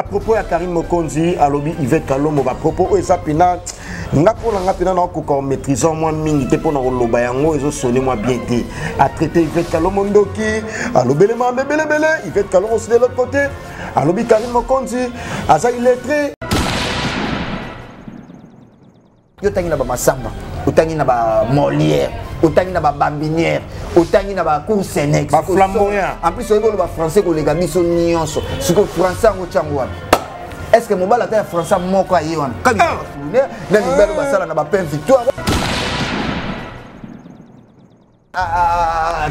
À propos ya Karine Mokonzi, alobi Yvette Kalombo ba propos oyo eza pena nga mpo na nga pena nakokoka maîtrise mwa mingi te mpo na koloba yango ezosone mwa bien te. A traité Yvette Kalombo ndoki, alobele mambe ebelebele. Yvette Kalombo aussi de l'autre côté, alobi Karine Mokonzi aza illettré. Yo otangi na bamasamba, otangi na bamolière, otangi na babambinière, otangi na bacour senex, baflamboyant. En plus oyebi oloba français koleka biso nyonso. Sikoyo français yango otyango wapi? Est ce que mobali ata ya français moko aye wana kabikulune na mibali basala na bapain victoire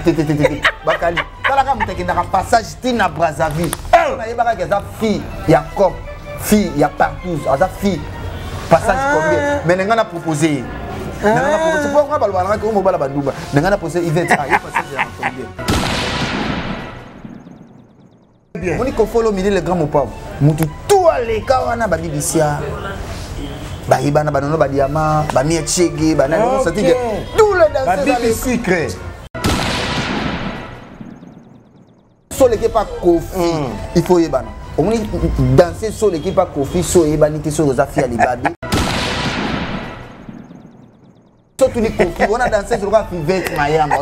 te te te te bakali talaka moto akendaka passage ti na Brazzaville, nayebaka ke aza fille ya cop, fille ya partous, aza fille passage combien. Mais na ngai na propose ye, na ngai na propose mpo ngai baloba nangaki oyo mobala banduba, na ngai na propose Yvette, ye passage ya combien. Moni Koffi Olomide, le grand mopavo, mutu tu aleka wana, babibisia bayebana, banono badiama, bamia chege, banani satike, tous les danseurs sucré. So oleki pa Kofi, il faut oyebana. Omoni danse, so oleki pa Kofi, so oyebani te, soki oza fi ya libabe, so tuni Kofi wana danseuse lokola Fivete Mayamba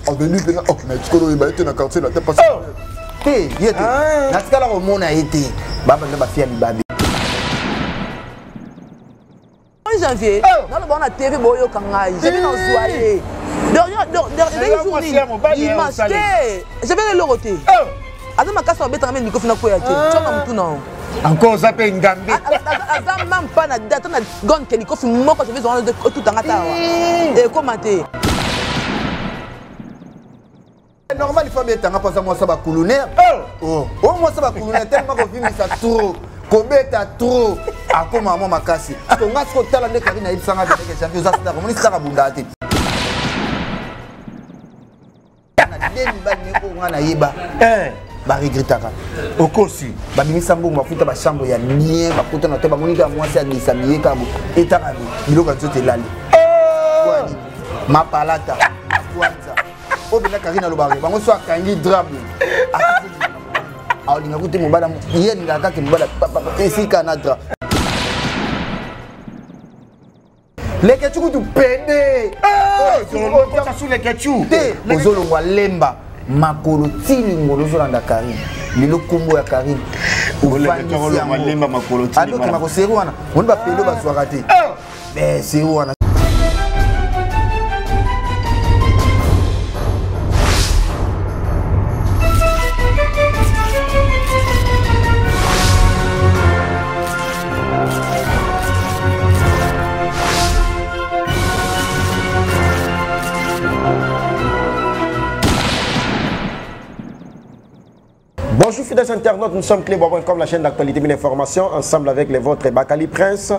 avenu mpenza, oh, na tikolo oyeba ye te na quartier la te, parce te ye te natikala komona ye te, babanda bafi ya libabe. Janvier, naloba wana TV, boyoka ngai, janvier nazwa ye dimanche te. Janvier eloko te, aza makasi, abetanga me likofi nakwea te, tionga motu na encore oza mpe ngambe. Aza même pas na date na gone ke likofi moko janvier zonga otutanga ta awa ekóma te. Normal, il faut abetanga mpo aza mwasa bakulunere. Oh, mwasa bakulunere tellement kovimbisa trop, kobeta trop, akóma mwa makasi. To nga siko tala nde Karine ayebisanga beleke janvier oza star. Omoni, star abundaka te. Na de mibali ne oyo nga nayeba baregretaka. Okosi. Babimisa mbongo, bafuta bachambre ya bien, bakutana te, bamoni kaka mwasi abimisa biye kaka etaka biloko ya nzoto elali mapalata kwanza oyo mpenza. Karine alobaka bango so akangi drap, aolinga kuti mobala ye alingaka kaka mobala esika na drap. Lekecu kutu pede te, ozolongwa lemba makolo ti lingolo, ozolanda Karine. Lelo nkombo ya Karine adokema koseri wana, moni bapelo bazwaka te seri wana. Bonjour fidèles internautes, nous sommes Clébois.com, la chaîne d'actualité et d'information, ensemble avec les vôtres Bakali Prince,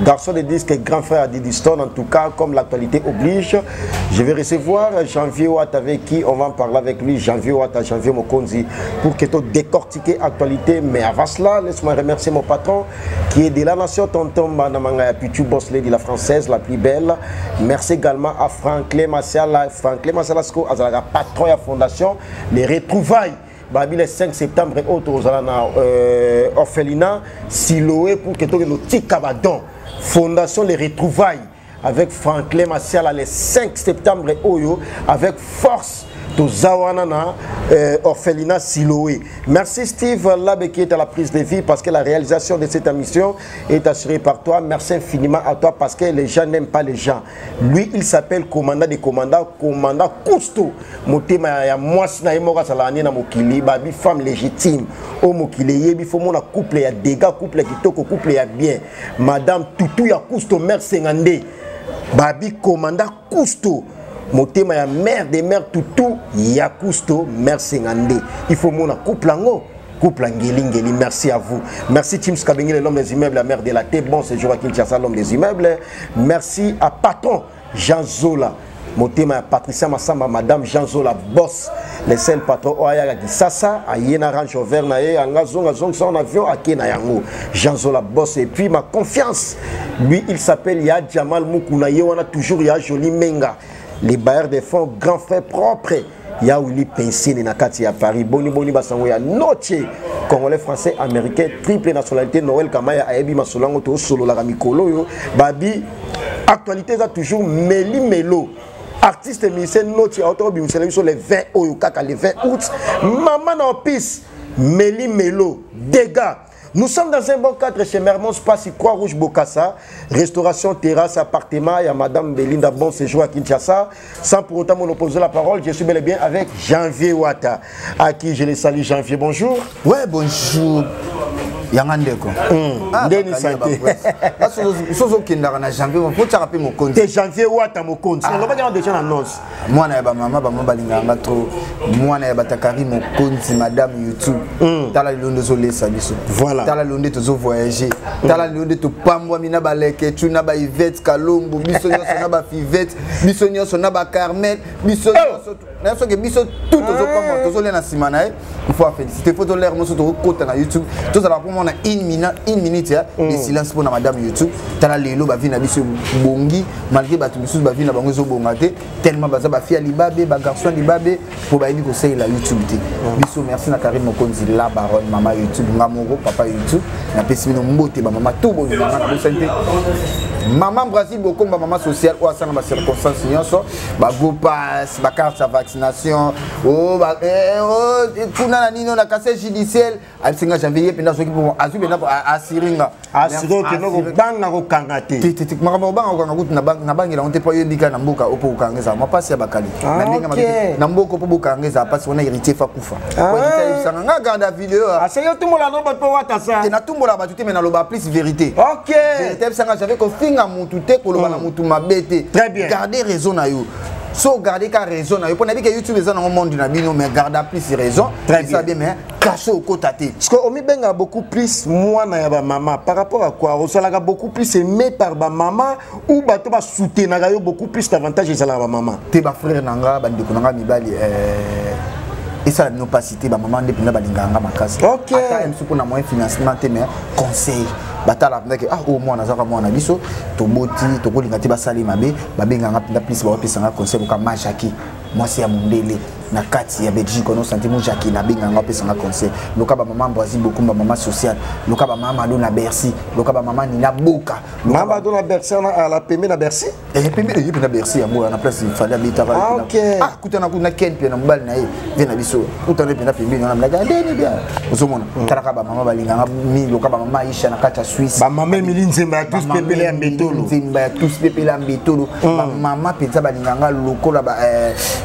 garçon de disque et grand frère Didi Stone. En tout cas, comme l'actualité oblige, je vais recevoir Janvier Watt avec qui on va en parler avec lui, Janvier Watt, Janvier Mokonzi, pour que tu décortiquer l'actualité. Mais avant cela, laisse-moi remercier mon patron qui est de la nation, Tonton Banamanga Pichu, boss lady, la française, la plus belle. Merci également à Franklin Massiala, Franklin Massiala, patron de la fondation, les retrouvailles. Babi le 5 septembre oyo tozala na orphelinat Siloé pour que tokende otika badon fondation les retrouvailles avec Franklin Masiala le 5 septembre oyo avec force toza wana na orphelinat Siloé. Merci Steve Labe qui est à la prise de vie parce que la réalisation de cette émission est assurée par toi. Merci infiniment à toi parce que les gens n'aiment pas les gens. Lui, il s'appelle commandant des commandants, commandant Cousteau. Motema ya mwasi na ye moko azalaka nde na mokili, babi femme légitime oyo mokili eyebi, fo mona couple ya dégâts, couple ya kitoko, couple ya bien. Madame Tutu ya Cousteau, mère Senga nde babi commandant Cousteau. Motema ya mère de mère Tutu ya Cousteau, mère Senga nde. Il faut mona couple yango. Couple Ngeli Ngeli, merci à vous. Merci Tim Skabengele, l'homme des immeubles, la mère de la thé. Bon séjour à Kinshasa, l'homme des immeubles. Merci à patron Jean Zola. Motema ya Patricia Massamba, madame Jean Zola, boss, le seul patron oyo Kisasa, aye na Range Rover na ye, anga zonga zonga son avion ake na yango. Jean Zola, boss, et puis ma confiance. Lui, il s'appelle Ya Jamal Mukuna, ye wana toujours Ya Joli Menga. Les bailleurs des fonds, grand frère propre. Ya Willy Pensini na kati ya Paris. Boni boni basango ya Noche. Congolais, français, américain, triple nationalité. Noël Kamaya ayebi masolango to sololaka mikolo yo. Babi actualité eza toujours meli melo. Artiste musicien Noche auto bimisela biso le 20 oyo kaka le 20 août. Maman na opis meli melo dégâts. Nous sommes dans un bon cadre chez Mermont Space, Croix-Rouge Bokassa, restauration, terrasse, appartement, il y a Madame Belinda, bon séjour à Kinshasa. Sans pour autant monopoliser la parole, je suis bel et bien avec Janvier Wata, à qui je les salue. Janvier, bonjour. Ouais, bonjour. Yanga ndeko. Ndeni santé. Sozo okendaka na janvier, otiaka mpe mokonzi. Te Janvier Wata mokonzi. Olobaki yango déjà na annonce. Mwana ya bamama, bamama balingaka nga trop. Mwana ya batakari mokonzi, madame YouTube. Tala lelo nde ozolesa biso. Voilà. Tala lelo nde tozovoyage. Tala lelo nde topambwami na baleketu, na baivete Kalombo, biso nyonso na bafivete, biso nyonso na bacarmel, biso nyonso na soki biso tout tozopambwa, tozolia na nsima na ye. Il faut féliciter, faut tolere moso tokokota na YouTube, tozala mpo mona une minute, une minute ya de silence mpona madame YouTube. Tala lelo bavi na biso bongi, malgré bato misusu bavi na bango ezobonga te, tellement baza bafille ya libabe, bagarçon ya libabe, mpo bayebi kosalela YouTube te. Biso merci na Karine Mokonzi, la baronne, mama YouTube, nga moko papa YouTube, napesi bino mbote bamama to bolinganga na bosani te. Mama Brazil Bokomba, mama sociale oyo asala ba circonstance nyonso, ba go pass, ba carte ya vaccination, oh, ba, eh, oh, kuna na nino na casier judiciaire, abisinga janvier ye mpenza soki mpo azwi mpenza asiringa. Asiri okende kobanga kokanga te. Te, te, te, makambo ya kobanga kokanga kutu nabangela yango te, mpo ayebi kaka na mboka oyo mpo kokanga ezala mwa mpasi ya bakali. Na ndenge mabe te. Na mboka mpo bokanga ezala mpasi wana, héritier fa kufa. Po héritier ayebisanga nga garde ya video, ah. Aseki otumbola no bato mpo wata sa. Te, natumbola bato te, mais naloba plus vérité. Vérité ayebisanga j'avais kofinga mutu te, koloba na mutu mabe te. Très bien. Garder raison na yo. So garder ka raison na yo. Mpo nayebi ke YouTube eza nango monde na bino, mais garda plus raison. Très Eza bien. bien, mais caché okota te. Parce que omibenga beaucoup plus mwana ya bamama par rapport à quoi? Osalaka beaucoup plus aimé par bamama ou bato basoutenaka yo beaucoup plus davantage ezalaka bamama? Te, bafrère na nga, bandeko na nga mibali, esala bino mpasi te, bamama nde mpenza balingaka nga makasi. Ata ye mosusu mpona moyen financement te, mais conseil batala mpenza ke ah, oyo mwana azaka mwana biso toboti, tokolinga te basali mabe, babenganga mpenza plus, bawapesanga conseil. Koka ma Jacki, mwasi ya mondele na kati ya Belgique, ono santi mo Jacki nabenganga, apesanga conseil. Loka bamama Ambroisi Bokumba, mama sociale, loka bamama Mado na Bercy, loka bamama Nina Boka, loka Mama Mado na Bercy, wana ala pembe na Bercy? Eh, pembe ye mpe na Bercy yango wana place Fally abetaka. Ah, ok. Ah, kutana kuna Ken mpe na mobali na ye vie na biso, kutana mpe na pembeni wana mlaka ndeni bien ozomona. Talaka bamama balinganga mingi, loka bamama Aisha na kati ya Suisse. Bamama Emili Nzemba ya tous pepele ya mbetolo. Nzemba ya tous pepele ya mbetolo. Bamama mpenza balinganga lokola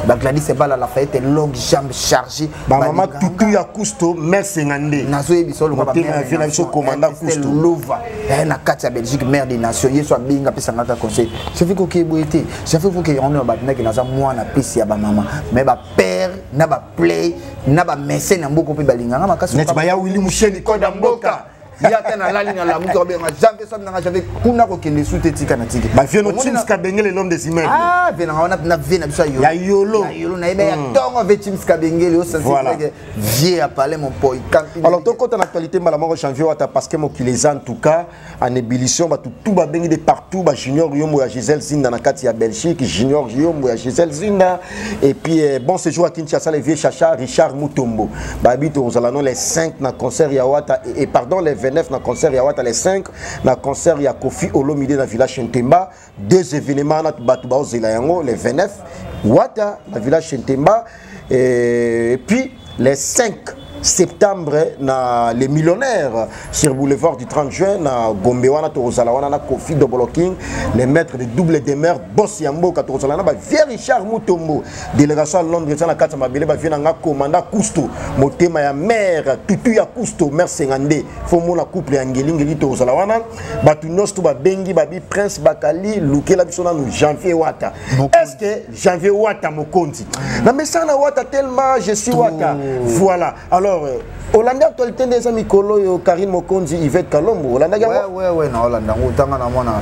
bagladys Ebala Lafayette, longue jambe chargée. Bamama Balinganga. Tutu ya Kusto, mersenga nde. Nazoyebisa oloka. Motema ya vie na biso, commandant Kusto. Lova na kati ya Belgique, mère des nations, ye so abenga, apesanga kaka conseil. Sofi koke boye te, sofi koke yango na babinaki. Naza mwana pesi ya bamama, mais bapère na baplay na bamese na mboka mpe balinganga makasi. Neti baya Willi Musheni koda mboka. Ye ata nalali nalamuki, obenga janvier, soki nanga janvier kuna kokende su te, tika na tiki. Bavie no Chims Kabengele, l'homme des immeubles. Ah, vie nanga wana na vie na biso ya Ya yolo. Ya yolo na yebe ya ntongo, vie Chims Kabengele osansi. Voilà. Vie ya palais mon poi kampi. Alors tokota na actualité mbala moko, Janvier Wata, parce que mokili eza en tout cas en ébullition. Bato tout babengi de partout, ba Junior Yombo ya Gisèle Zinda na kati ya Belgique, Junior Yombo ya Gisèle Zinda, et puis bon séjour à Kinshasa, les vieux Chacha Richard Mutombo. Babi tozala no les 5 na concert ya Wata et pardon, les 29 na concert ya Wata, les 5 na concert ya Koffi Olomide na village Ntemba. Deux événements na bato baozela yango: les 29 Wata na village Ntemba et puis les 5 septembre na les millionnaires sur boulevard du 30 juin na Gombe. Wana tokozala wana na Koffi Dobolo King, les maîtres de double demeure, boss ya mboka. Tokozala na bavieux Richard Mutombo, délégation à Londres eza na kati ya mabele. Bavieux na nga commandant Kusto, motema ya mare tutu ya Kusto, mare Sengande, fo mona couple ya ngelingeli. Tokozala wana, bato nyonso to babengi babi Prince Bakali lukela biso nanu Janvier Wata. Est ce que Janvier Wata mokonzi na mesana Wata tellement je suis Wata? Voilà. Alors olandi actualité nde eza mikolo oyo, Karine Mokonzi, Yvette Kalombo, olandaki yango? Ouais, na olanda yango. Otanga na mwana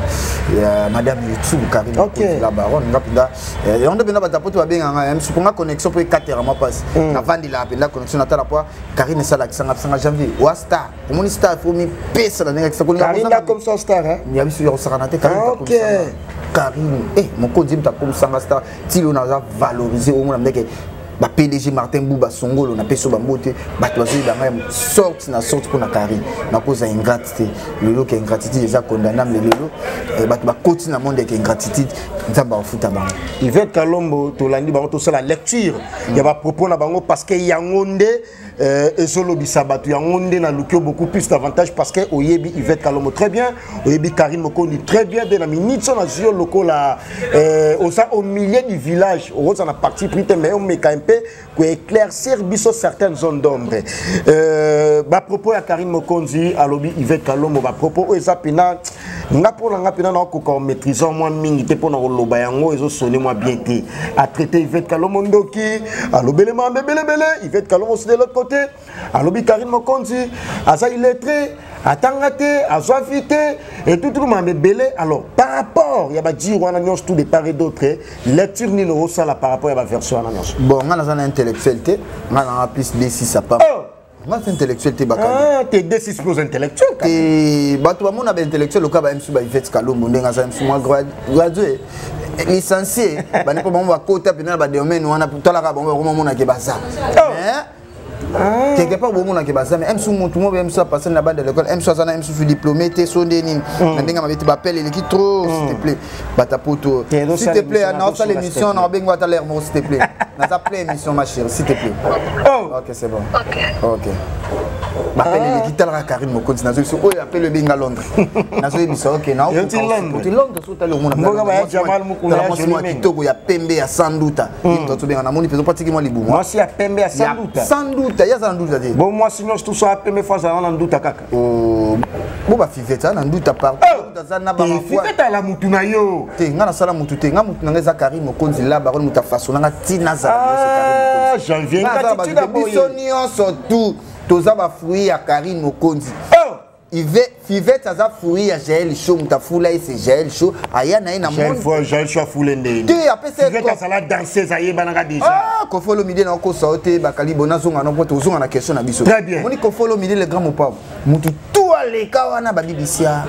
ya madame YouTube Karine Mokonzi, la baronne. Nga mpenza yango nde mpenza bato poto babenganga ya misu mponga connexion mpo ekatera mwa mpasi. Navandela mpenza connexion, natala po Karine esalakisanga, apesanga janvier wa star. Omoni star fo mipesa na ndenge akisa kolinga. Karine comme ça star, hein? Ya biso ya kosakana te. Karine Ah, ok. Karine Mokonzi mutu akomisanga star tilo naza valoriser. Omona ndeke Ba PDG Martin Bouba Songolo na peso bambote, bato bazoyeba ngai sorte na sorte mpona Karine. Nakoza ingrate te. Lelo ke ingratitude eza condamnable lelo, bato bakoti na monde ya ingratitude, Nzambe akofuta bango. Yvette Kalombo, tolandi bango, tosala lecture ya ba propos na bango parce que yango nde ezolobisa bato, yango nde naluki yo beaucoup plus davantage parce que oyebi Yvette Kalombo très bien, oyebi Karine Mokondi très bien. Mpe na minute so nazwi yo lokola oza au milieu du village, okoza na parti pris te, mais omeka mpe koéclaircir biso certaines zones d'ombre. Bapropos ya Karine Mokonzi, alobi Yvette Kalombo, bapropos oyo eza mpena nga mpo na nga mpena nakokoka komaîtrise mwa mingi te mpo na koloba yango, ezosone mwa bien te. Atraité Yvette Kalombo ndoki, alobele mambe ebelebele. Yvette Kalombo aussi, de l'autre côté, alobi Karine Mokonzi aza illettré, atanga te, azwa vi te et tout, tout mambe ebele. Alors, par rapport ya badire wana nyonso, tout de part et d'autre, lecture nini osala par rapport ya baversion wana nyonso? Bon, nga naza na intellectuel te, nga nanga plus D6 apa. Oh! Nga c'est intellectuel te, Bakali. Ah, te D6 plus intellectuel. Te, bato bamona baintellectuel lokola ba msu ba Yvette Kalombo, ndenge aza msu mwa gradué, licencié, bande mpo bango bakota mpena na badomaine wana. Talaka bango, bakomamonake baza. Mais quelque part bomonake baza, mais msu motu mo msu apase na bande de l'école, msu aza na msusu diplômé te. So nde nini na ndenge mabe te, bapele eleki trop. S'il te plaît, bata poto, s'il te plaît, naosala émission na obengi ata l'air moko, s'il te plaît, naza plein émission, ma chérie, s'il te plaît. Ok, c'est bon. Ok, bapele eleki. Talaka Karine Mokonzi, nazoyebisa oyo apele ebenga Londres, nazoyebisa ok Londres. So otali, omona mwasi mwa kitoko ya pembe ya sanduta, ye moto atobenga. Namoni mpenza opatiki mwa libumu. Mwasi ya pembe ya sanduta? Sanduta, ye aza na nduta te. Bo mwasi nyonso tu so apembe fo azala na nduta kaka? Bo bafivete aza na nduta partout, aza na Fivete ala mutu na yo? Te, nga nasala mutu te. Nga mutu na nga eza Karine Mokonzi la baronne, moto afaçonner nga ntina azala. Janvier. Biso nyonso tu toza bafruit ya Karine Mokonzi. Fivette aza fruit ya Jael Show, moto afula ye c'est Jael Show, aya na ye na Jael Show afule ndeni? Te, apesa. Fivette azala danseuse, ayebanaka déjà. Ah, Koffi Olomide na okosa yo te, Bakali. Bo nazonga no po tozonga na question na biso. Très bien. Moni Koffi Olomide, le grand mopao, motu tu aleka wana, babibisia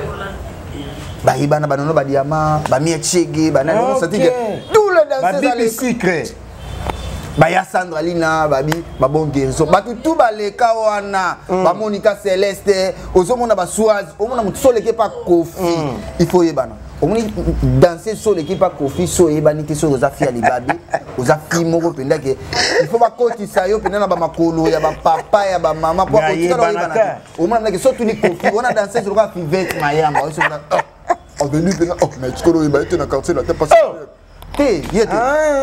bayebana, banono badiama, bamia chege, banani, okay. Tout le danseuse secret. Baya Sandra Lina, babi babon guérison, bato tu baleka wana, bamonika Celeste, ozomona baswaz, omona motu so oleki pa Kofi, il faut oyebana. Omoni danse so oleki pa Kofi, so oyebani te, soki oza fi ya libabe, oza fi moko mpenza ke il faut bakotisa yo mpenza na bamakolo ya bapapa, ya bamama, po akotikala oyebana te. Omona ndake so tuni Kofi wana danseuse lokola Fivete Mayamba, avenue mpenza. Oh, mais tikolo oyeba ye te na quartier la te, parce te ye te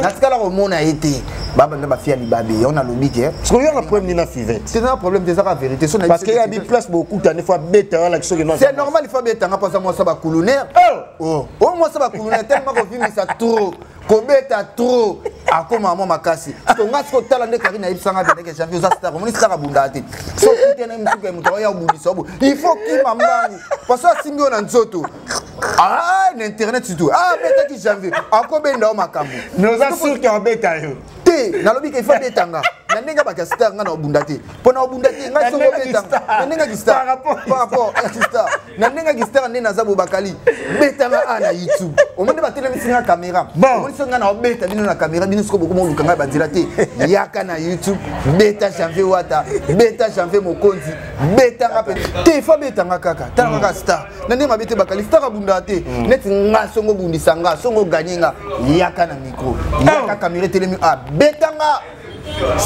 natikala komona ye te. Babanda bafia libabe, yango nalobi ke Sikoyo na problème nini na Fivete? C'est un problème te, ezaka vérité. So Parce que yabi place bokutani, fo abeta wana soki no. C'est normal, il faut abetanga mpo aza mwasa bakulunere. Oh, mwasa bakulunere tellement kovimisa trop, kobeta trop, akóma mwa makasi. So nga siko tala nde Karine ayebisanga bendeke: "Janvier, oza star." Omoni, star abundaka te. So kutene mosuku ya moto oya obundisa obo, il faut kima mbangu parce que asimbi oyo na nzoto. Ah, na internet surtout, ah, abetaki Janvier, akobenda yo makambo. Mais oza sûr ke abeta yo? Te, nalobi ke il faut abetanga na ndenge baka star. Nga na obunda te, mpo na obunda te ngai soki obetanga na ndenge aki star, par rapport ya star, na ndenge aki star nde naza bo. Bakali betanga a na YouTube, omoni batelemisi nga caméra, omoni soki nga na obeta bino na caméra, bino sikoyo bokoma oluka ngai banzela te. Yaka na YouTube, beta Janvier Wata, beta Janvier Mokonzi, betanga mpe te, il faut abetanga kaka. Tala kaka star na ndenge mabe te, Bakali, star abundaka te. Neti nga songo obundisa nga, songo oganye nga, yaka na micro, yaka caméra etelemi, abetanga.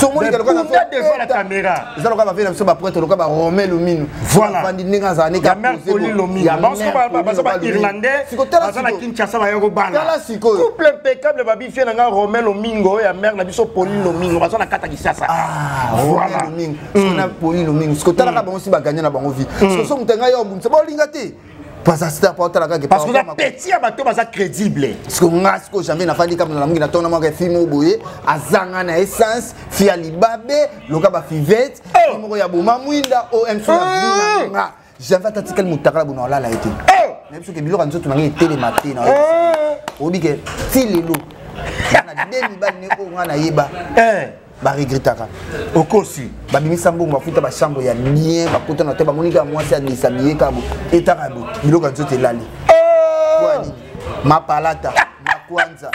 Devant la caméra. Eza lokola bavie na biso baprêtre, lokola baromain Luminu. Voilà. Vandi ndenge azala. Baza bairlandais, baza na Kinshasa, baya kobala. Tala sikoyo. Couple impeccable, babifie na nga Romain Lomingo oyo ya mare na biso Pauline Lomingo, baza na kati ya Kisasa. Voilà, Lomingo na Pauline Lomingo. Siko talaka bango si baganye na bango vie. Siko so moto ngai ya obundisa, baolinga te baza star po otala kaka. Parce que oza petit ya bato baza crédible. Siko nga siko jamais nafandi kaka na lamuki na ntongo, namaka fille moko boye azanga na essence, fi ya libabe loka bafivete moko ya boma mwinda omc na vie na nga. Janvier ata tikali motakala bona olala ye te. Nayebi soki biloko ya nzoto na ngai etelema te. Na oyebi ke ti lelo na de mibali ne oyo ngai nayeba baregretaka. Okosi. Babimisa mbongo, bafuta bachambre ya bien, bakota na te, bamoni kaka mwasi adéshabille kaka bo, etaka bo, biloko ya nzoto elali. Nini, mapalata, makwanza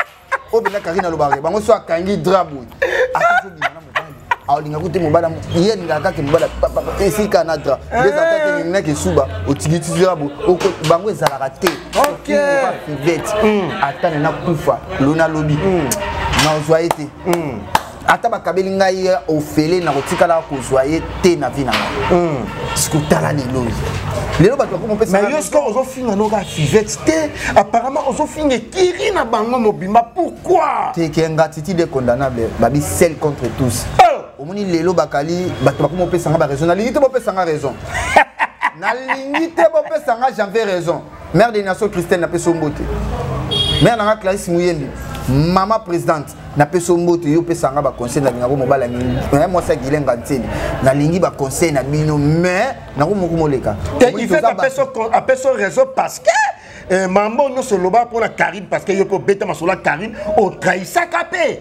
oyo mpenza Karine alobaka bango so akangi drap boye. Atozobima na mobali, aolinga kute mobali, ye alingaka kaka mobali esika na dra nde ezalaka te ninaki esuba otikitizira bo bango ezalaka te. Fivete, ata nena kufa lo nalobi nazwa ye te, ata bakabeli ngai ofele, na kotikala kozwa ye te na vie na ngai. Sikotala lelo, lelo bato bakomopesa. Mais yo sikoyo ozofinga noka Fivete te, apparemment ozofinga ekiri na bango mobimba, pourquoi? Te, ke ingratitude est condamnable, babi seul contre tous. Omoni lelo bakali, bato bakomopesanga baraison. Nalingi te bopesanga raison, nalingi te bopesanga Janvier raison. Mère des nations Christelle, napesi yo mbote. Mère nanga Clarisse Muyembi, mama présidente, napesi yo mbote. Yo opesanga baconseil, nalingako mobala mwasi ya Gilenga Ntseni, nalingi baconseil na bino, mais nango moko moleka. Te, Ivete apesi raison parce que mambo nyonso oloba mpona Karine, parce que yo mpe obeta masolo ya Karine, otrahisaka mpe.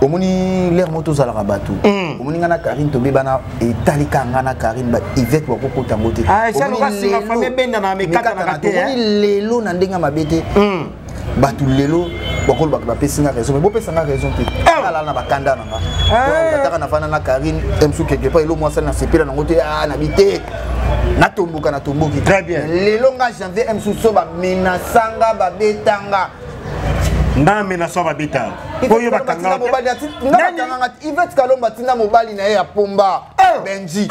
Omoni lere moko tozalaka bato, omoni ngai na Karine tobebana, etalika ngai na Karine, ba Ivete bakokota yango te. Omoni lelo na ndenge ya mabe te, bato lelo bakolobaka bapesi nga raison, mais bopesa nga raison te. Alala na bakanda na nga, bataka nafanda na Karine msu quelque part, elo mwasali nasepela nango te, nabi te, natomboka, natomboki. Lelo nga Janvier msu so bamenasanga, babetanga. Nda menaso babeta oyo bakanga? Bakanganga. Ivete Kalomba atinda mobali na ye ya pomba Benji.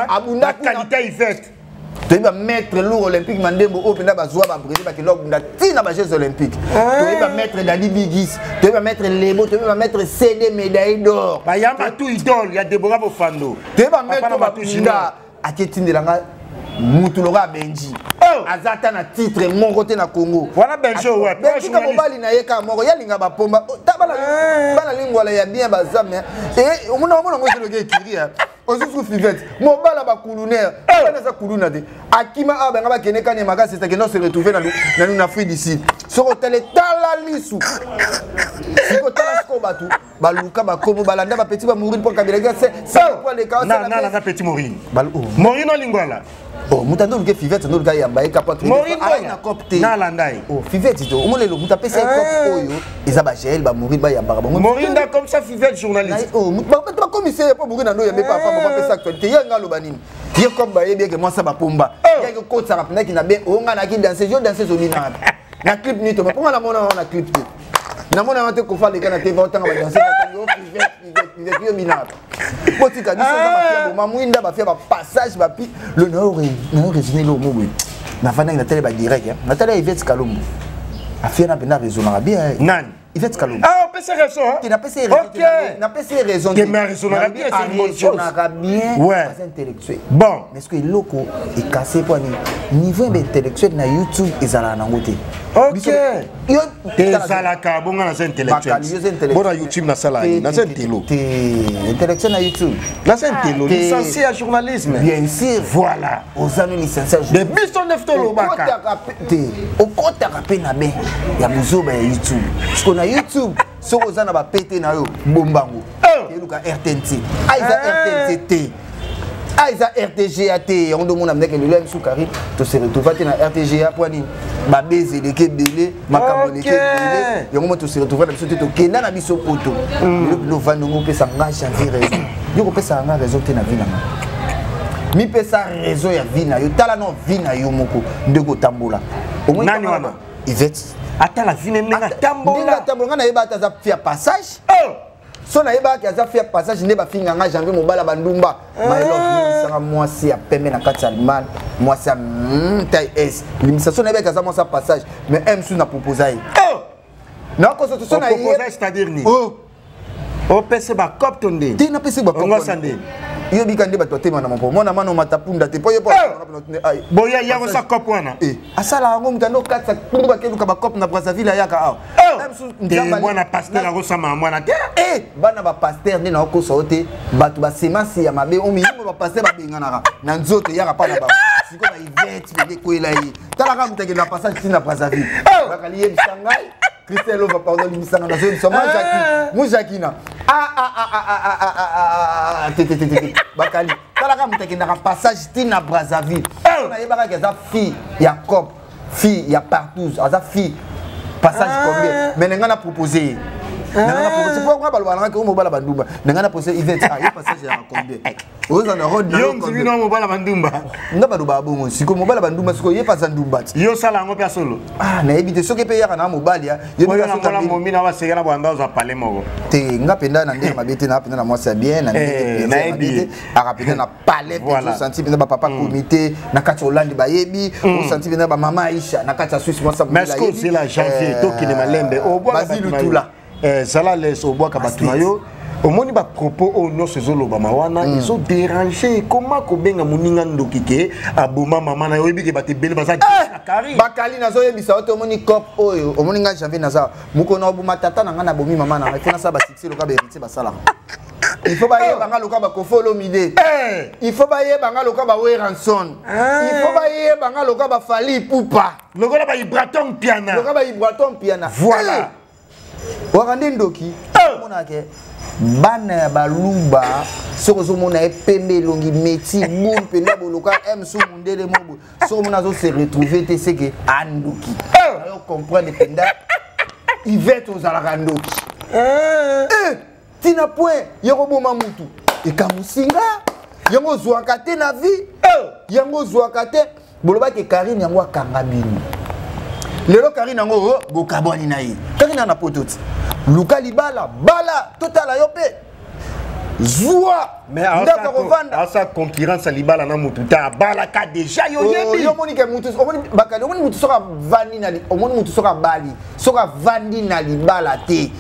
Abunda qualité Ivete. Toyebi bamaître lourd olympique Mandembo oyo mpenza bazwa babrevet, bakenda kobunda ntina bajeux olympique. Toyebi bamaître Dadi Bigis, toyebi bamaître Lebo, toyebi bamaître CD médaille d'or. Bayamba tout idole ya Debora Bofando. Toyebi bamaître babunda, aketindelanga mutu lokola Benji, aza ata na titre moko te na Congo. Wana Benji oyo? Benji mobali na ye kaka moko yalinga bapomba ta bana lingwala ya bien baza, mais omona omona ngo ezeloki ekiri osusu. Fivete mobala bakulunaire bana aza kuluna te, akima awa, banga bakende kani makasi, akende se retrouve na Afrique du Sud. Soki otala tala lisu, sikoyo tala sikoyo bato baluka bakomo balanda bapeti bamourine mpo kabilaki. Nalanda petit Morine, Morine olingwala. Moto ando oluka Fivete, ando oluka yamba ye kapa na cop te. Nalanda ye. Fivete to omolelo moto apesa ye cop oyo eza bagel bamourine bayambaka bango. Morine da comme ça, Fivete journaliste. Bato bakomisa ye mpo Morine ando oyambe papa bapesa actualité. Ye nga aloba nini? Ye comme bayebi eke mwasa bapomba yaki kotisaka mpendaki na be oyo nga naki danse, yo danse ezobinaka na clip nini? Toma mponga namona wana na clip te, namona wana te. Kofa aleka na te, otanga badanse yo Fivete, yo binaka. Botika biso, eza bafia boma mwinda, bafia bapassage bapi le nayo raisonne eloko mo boye. Nafandaki, natali badirect, natali Ivete Kalombo, afia na mpenza raisonnaka bien. Nani? Ivete Kalombo. Ah, opesa raison. Te, napesi ye raison, napesi ye raison. Te, mais raisonnaka bien, c'est une bonne chose. Raisonnaka bien. Ouais. Aza intellectuel. Bon. Mais ce que eloko ekase mpo ani niveau ya baintellectuel na YouTube ezalaka nango te. Ok, te, ezalaka bonga, naza intellectuel bona YouTube nasala nini? Naza intelo. Te, intellectuel na YouTube? Naza intelo, licencié ya journalisme. Bien sûr. Voilà. Oza no licencié. De biso nde tolobaka. Te, okotaka mpe na be ya bozoba ya YouTube. Siko na YouTube, soki oza na bapete na yo, bombango eluka RTNC a eza RTNC te, a eza RTGA te. Yango nde omona ndeke lelo ya biso kari tose retrouva te na RTGA mpo nini? Babeze eleki ebele, makambo eleki ebele, yango mo tose retrouva na biso te. Tokenda na biso poto lelo bino ovandi ongo opesa nga Janvier raison. Yo kopesaka nga raison te na vie na nga, mipesa raison ya vie na yo. Tala no vie na yo moko ndenge otambola. Nani wana? Ivete. Atala vie ndenge atambola. Ndenge atambola, nga nayeba ata aza fia passage. So nayebaki aza fia passage nde bafinga nga Janvier mobala bandumba. My love, limbisanga, mwasi ya pembe na kati ya Allemagne, mwasi ya taille s, limbisa. So nayebaki aza mwasi ya passage, mais m su na proposa ye nakoso so na ye, c'est-à-dire nini? Opesa bacope to nde? Te, napesi. Bacope nde. Yobika nde bato batema na mapo mwana mana omata punda te mpo ye. Boya yango sa cope wana. Asala yango, moto ando okatisa kundu, bakeluka bacope na Brazzaville, ayaka awa. Te, mwana pasteur akosama mwana te. Bana bapasteur nde naokosa yo te, bato basemasi ya mabe omiyimo bapasteur babenganaka na nzoto, eyaka mpa na bango. Sikoyo baivete pende ekwela ye, talaka moto akende na passage ntina Brazzaville. Bakali yebisa ngai Christelle Lova, pardon, limbisanga, nazoyebisa mo Jacquina te te te te. Bakali, talaka moto akendaka passage ntina Brazzaville, nayebakaki aza fille ya cop, fille ya partout, aza fille passage combien, mais na ngai na propose ye. Nanga propose po nga baloba nanga ke mobala bandumba. Nanga na pose Yvette, ah yo passage ya combien? Oza na road na yo ndimi na mobala bandumba. Nga baloba bongo siko mobala bandumba siko ye pasa ndumba ti. Yo sala yango pe solo. Ah nayebi te soki pe yaka na mobali ya. Yo na mona momi na baseka na bwanda oza palais moko. Te nga penda na ndenge mabe te na penda na mwasi ya bien na ndenge nayebi te aka penda na palais pe osanti penda ba papa comité na kati Hollande bayebi osanti penda ba mama Aisha na kati ya Suisse mwasi Mais ce que c'est la janvier tokende malembe obwaka Basile Tula. Zala les obwaka bato na yo omoni bapropos oyo nyonso ezolobama wana ezoderange. Koma kobenga moninga ndoki ke aboma mama na yo, oyebi ke bato ebele baza na kari. Bakali, nazoyebisa yo te, omoni cop oyo omoni ngai Janvier naza mokolo na oboma tata na ngai, nabomi mama na ngai, fo nasala basuccès loka bahéritier basalaka. Il faut bayeba nga loka baKoffi Olomide, il faut bayeba nga loka baWerrason, il faut bayeba nga loka baFally Ipupa, lokola baIbrator Mpiana. Loka baIbrator Mpiana. Voilà. Waka nde ndoki. Omonaka bana ya baluba, soki ozomona ye pembe, elongi meti bun mpenza, boloka m su mundele mobo, soki omona azose retrouve te, seke andoki. Nayo comprendre mpenza Ivete ozalaka ndoki ntina point ya koboma mutu ekamusinga yango ozwaka te na vie, yango ozwaka te. Bolobaki Karine yango akanga bino. Lelo Karine yango oh, bokabwani na ye. Karine na poto ti luka libala bala totala yo mpe zwa ndako kovanda. Asa concurrence ya libala na motu te, abalaka déjà, yo yebi. Yo omoni ke mutu, omoni bakali, omoni mutu soki avandi na omoni mutu soki abali, soki avandi na libala te,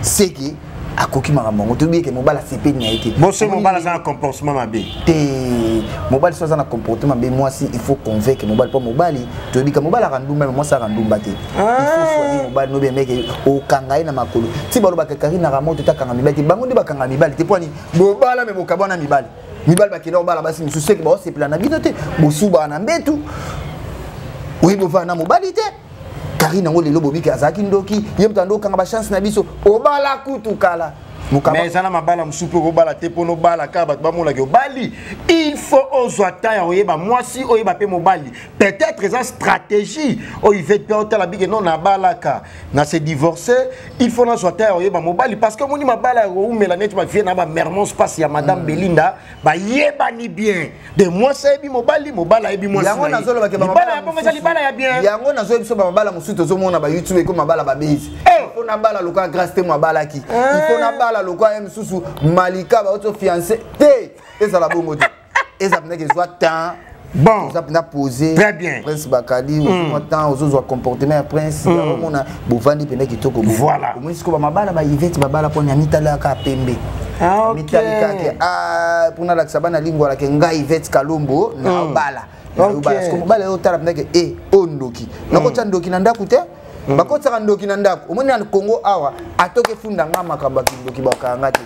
seke akoki makambo yango. Toyebi eke mobali asepeli na ye te. Boso mobali aza na comportement mabe. Te, mobali so aza na comportement mabe, mwasi il faut convaincre mobali, mpo mobali toyebi ka mobali aka ndumba, mais mwasi aka ndumba te. Il faut soigner mobali nobi emeke okanga ye na makolo. Ti balobaka Karine naka moto te, akanga mibali te, bango nde bakanga mibali te. Mpo ani bobala me bokabwana, mibali mibali bakenda kobala basi misusu, seke baosepela na bino te, bosubaka na mbetu, oyebi ovanda na mobali te. Karine yango lelo bobiki azalaki ndoki, ye moto ando okanga bachance na biso, obala kutu kala. Mais eza na mabala mosusu mpe okobala te mpona obala kaka bato bamonaki obali. Il faut ozwa temps ya koyeba mwasi, oyeba mpe mobali. Peut-être eza stratégie oyo Ivete mpe otala bike non, nabalaka na se divorce, il faut nazwa temps ya koyeba mobali, parce que omoni mabala ya koumela neti bavie na bamermons mpasi ya madame Belinda, bayebani bien de mwasi ayebi mobali, mobali ayebi mwasi. Yango nazolobake. Libala ya bongo eza libala ya bien. Yango nazoyebi biso bamabala mosusu tozomona baYouTube eko mabala babezi. Il faut nabala lokola Grâce te mo abalaki, il faut nabala lokola ye mosusu Malika bauti ofiance te. Ezala bongo te, eza mpendaka ezwa temps. Bon. Oza mpenza posé. Très bien. Prince Bakali, ozwa temps, ozozwa comportement ya prince, omona bovandi mpenza kitoko. Voilà. Omoni sikoyo bamabala baIvete babala mpona amitalaka pembe, mitali kaka mpona alakisa bana lingwalake ngai Ivete Kalombo naobala, naobala. Siko mobala yo otala mpendake e oyo ndoki, nakotya ndoki na ndako te, bakotisaka ndoki na ndako. Omoni na Congo awa atoki efunda nga makambo ya kindoki, bakokanga te.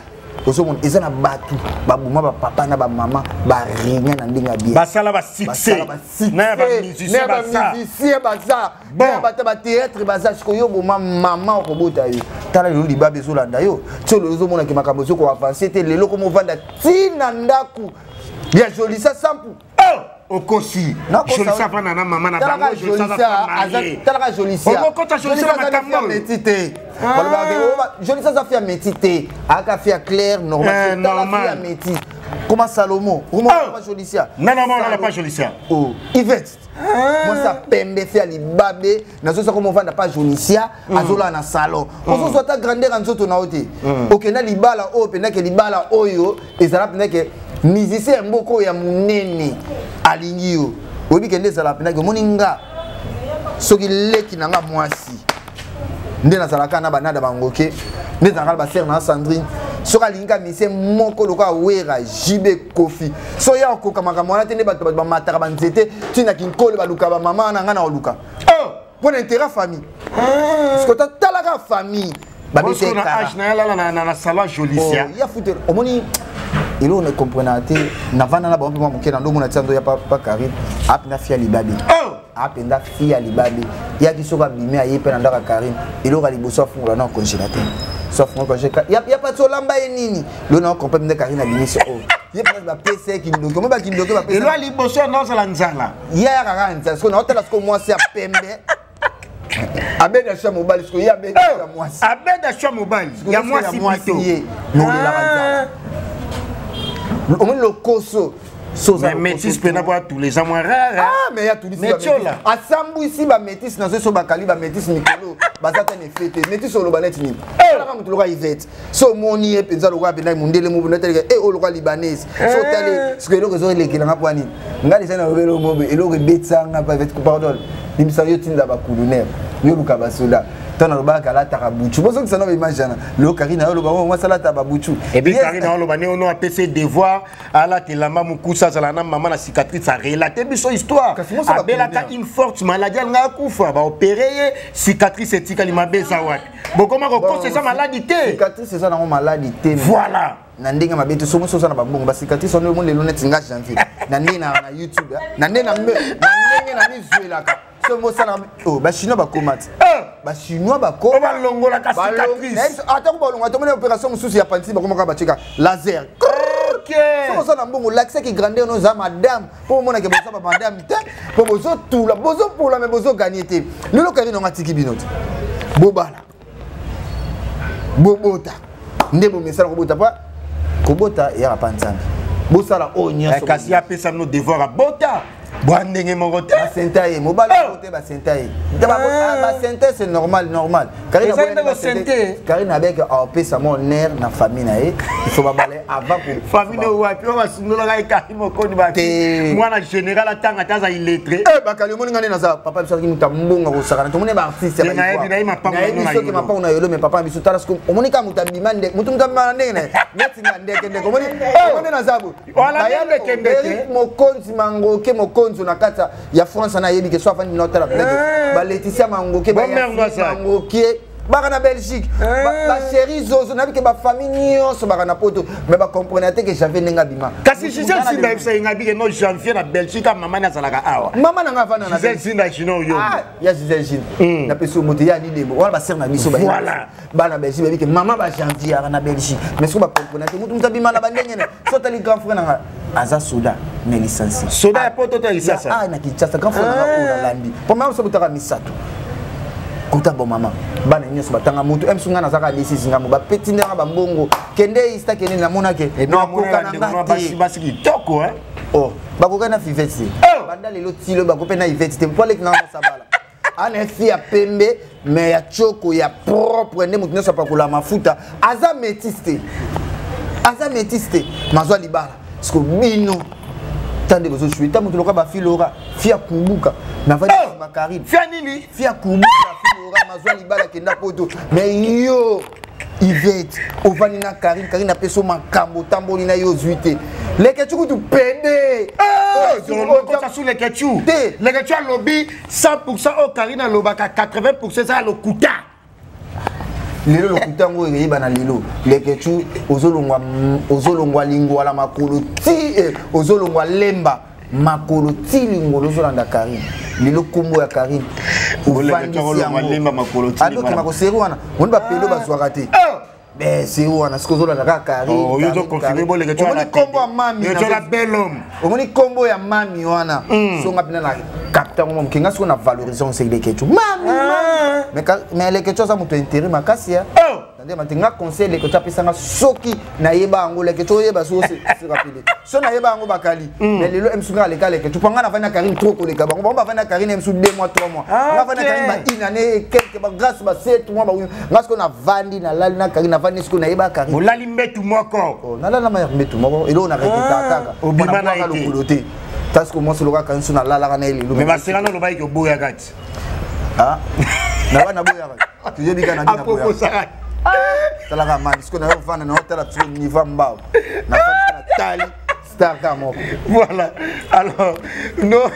Ozomona eza na bato baboma bapapa na bamama, barenia na ndenge ya bien. Basala basuccès na ya bamusicien. Bamusicien baza na bato batéâtre baza. Sikoyo yo boma mama okobota yo, tala lelo libabe ezolanda yo. Ti lelo ozomonaki makambo ezokoavance te. Lelo komovanda ntina ndako ya Jolisa Sampu. Okosi, Jolisa avanda na mama na bango. Talaka Jolisiokota Jolisa na makambo. Meti te, balobaka Jolisa aza fia meti te, aka fia claire normal. Tala fia meti comment Salomo pas Jolisia. Non, non, non, pas Jolisia. Oh, Ivette mwasi apembe fe ya libabe, nazosaka movanda pa Jolisia, azolala na salon. Ozozwa ata grandeur ya nzoto na yo te. Okenda libala oyo mpendake, libala oyo ezala mpendake musicien ya mboka oyo ya monene alingi yo, oyebi kende ezala mpendake. Omoni nga soki leki na nga mwasi nde nazalaka na banada bangoke, nde ezalaka na basere na Sandrine, soki alingi ka musicien moko lokola Wera, JB, Kofi, so ya okoka makambo wana te. Nde bato bamataka banzete ntina kinkolo, baluka bamama wana, ngai na koluka mpo na intérêt famille, parce que talaka famille. Babetena salon Jolicia. Ya fute, omoni eloko na comprenaka te, navanda na bango mpe mwa moke na ndomona tia ndo ya pa Karine apena fia libabe, apenza fi ya libabe. Yaki soki abimi, aye mpe na ndako ya Karine, eloko ya liboso afungola na congélateur. So afungola congélateur ya pati olamba ye nini lelo na comprendre nde Karine abimisi oyo ye mpenza bapesa ye kindoki, omo bakindoki. Bapesa elo liboso nazala nzala. Ye ayaka kaka nzala. Sikoyo naotala sikoyo mwasi ya pembe. Abeda choix mobali, sikoyo ye abeda choix mwasi. Abeda choix mobali ya mwasi plutôt. Ye nolelaka nzala, omoni lokoso. Mais métis mpe na bwa tous les ans moins rare. Ah, mais ya tulisi asambwisi bamétis nazo so bakali bamétis mikolo baza ta na efe te. Métis oloba neti nini? Talaka moto lokola Ivete, so omoni ye mpenza lokola mpenza mondele mo natalika e oyo lokola Libanaise. So otali soki eloko ezoelekelanga mpo nini, nga deja nalobela mobe eloko ebetisanga mpa Ivete. Pardon, limbisa yo, tinda bakulunere, yo luka basoda. Ntango nalobaka alataka buchu, bozongisa na baimage wana. Lelo Karine ayoloba mwasi alata babuchu. Et puis Karine aoloba ne ono apesi devoir alata elamba mokusa, azala na mama na cicatrice, arelate biso histoire. Abelaka une forte maladie, alinga akufa, baopere ye, cicatrice etikali. Mabe eza wapi? Bokoma kokosa, eza maladi te. Cicatrice eza nango maladi te. Voilà. Na ndenge mabe te. Somo soza na babongo bacicatrice wana, omoni lelo neti nga Janvier na ndenge na YouTube, na ndenge na mizwelaka. So mosala oh, Bachinois bakoma ti Bachinois bakoma balongolaka cicatrice. Atako balongola, tomoni opération mosusu ya panti, bakomaka batieka laser. Soki oza na mbongo, olakisaki grandeur no, oza madame, mpo omonake boza bamadame te, mpo bozotula, bozopola, me bozoganye te. Lelo Karine onga atiki bino te, bobala, bobota nde bomesana kobota, mpo kobota eyaka mpa Nzambe. Bosala oyo nyonso. Kasi apesa bino devoir, abota bwa ndenge moko te. Basenta ye mobali te, basenta ye, basente, c'est normal, normal. Karine abeke apesa mwa honneur na famille na ye, il faut babala avant. Famille no wapi oyo basundolaka ye? Karine Mokoni, bati mwana général atanga te, aza illettré. Bakali, omoni nga nde naza papa biso azalaki moto ya mbongo kosakana. Tomoni baartiste, nayebi soki mapango na yolo, mais papa biso, tala soki omoni kaka moto abima nde moto, moto abima na ndenge na ye neti nga ndeke ndeke. Omoni nde naza boye. Eric Mokonzi Mangoke, mokonzi na kati ya France, nayebi ke so afandi na otala baLeticia Mangoke, Mangoke baka na Belgique, bachéri zozo, nayebi ke bafamille nyonso baka na Poto, mais bacomprene te ke Janvier ndenge abima. Kasi Gisele Sinda yebisa ye ngabi ke no Janvier na Belgique, mama ni azalaka awa. Mama na nga avanda na Gisele Sinda Jino yo. Ya Gisele Jine, napesi yo moto ya nidembo wana, basere na biso bana Belgique bayebi ke mama bajanvier aka na Belgique, mais soki bacomprene te, motu moto abima na bandenge ne. So otali grand frère nanga aza soda mais licencié. Soda ya Poto to ya Kisasa? Ah, na Kinshasa. Grand frère nanga oyo nalandi po mama so botaka misato kuta bo mama, bana nyonso batanga. Motu msu ngai nazaka desisi ngambo, bapeti ndanga bambongo, kende ista, kende namonake nakoka na nga te. Basi kitoko. Oh, bakokai na Fivete te. Banda lelo tilo bako mpe na Ivete te, mpo aleki nanga mosabala ana fi ya pembe, mais ya tioko ya propre nde moto nyonso apakola mafuta. Aza métis te, aza métis te, mazwa libala. Parceke bino ta nde bozosui ta moto loka bafilora fi ya kubuka navandi Karine. Fia nini? Fi ya kubuka, filora mazwa libala, kenda Poto. Mais yo Ivete, ovandi na Karine, Karine apesi yo makambo, otamboli na ye, ozwi te. Lekecu kutu pede. Su Lekecu te. Lekecu alobi 100 oyo Karine alobaka, 80 eza ya lokuta. Lelo lokuta yango eyebana. Lelo Lekecu ozolongwa, ozolongwa Lingwala makolo ti ozolongwa Lemba makolo ti Lingolo, ozolanda Karine. Lelo nkombo ya Karine ofandisi yango, adokima koseri wana, moni bapelo bazwaka te seri wana. Soki ozolanda kaka Karine, omoni nkombo ya mami, omoni nkombo ya mami wana, songa mpena na capta ngo moke. Nga soki na valorisation oseki Lekecu mami, mais Lekecu aza moto intérêt makasi ya nde mate. Nga conseil Lekecu apesanga, soki nayeba yango, Lekecu oyeba soki rapide, so nayeba yango bakali. Mais lelo msu nga aleka Lekecu, mpo nga navandi na Karine trop koleka bango. Bango bavandi na Karine msu 2 mois, 3 mois, nga vandi na Karine ba une année quelque, ba grâce ba 7 mois, ba nga sikoyo navandi, nalali na Karine, navandi sikoyo nayeba Karine. Olali mbetu moko? Nalali na mayaka mbetu moko, eloko na reketa kaka. Obima na ye te. Lokolo te, parce que mwasi loka Karine, so nalalaka na ye lelo. Mais baseka na olobaki oboyaka ti. Na bana boyaka, toyebi kaka na bina boyaka. Talaka mani sikoyo nayo vanda na otala sikoyo niveau mbao nafandi na tali star kaka moko. Voilà. Alors, nos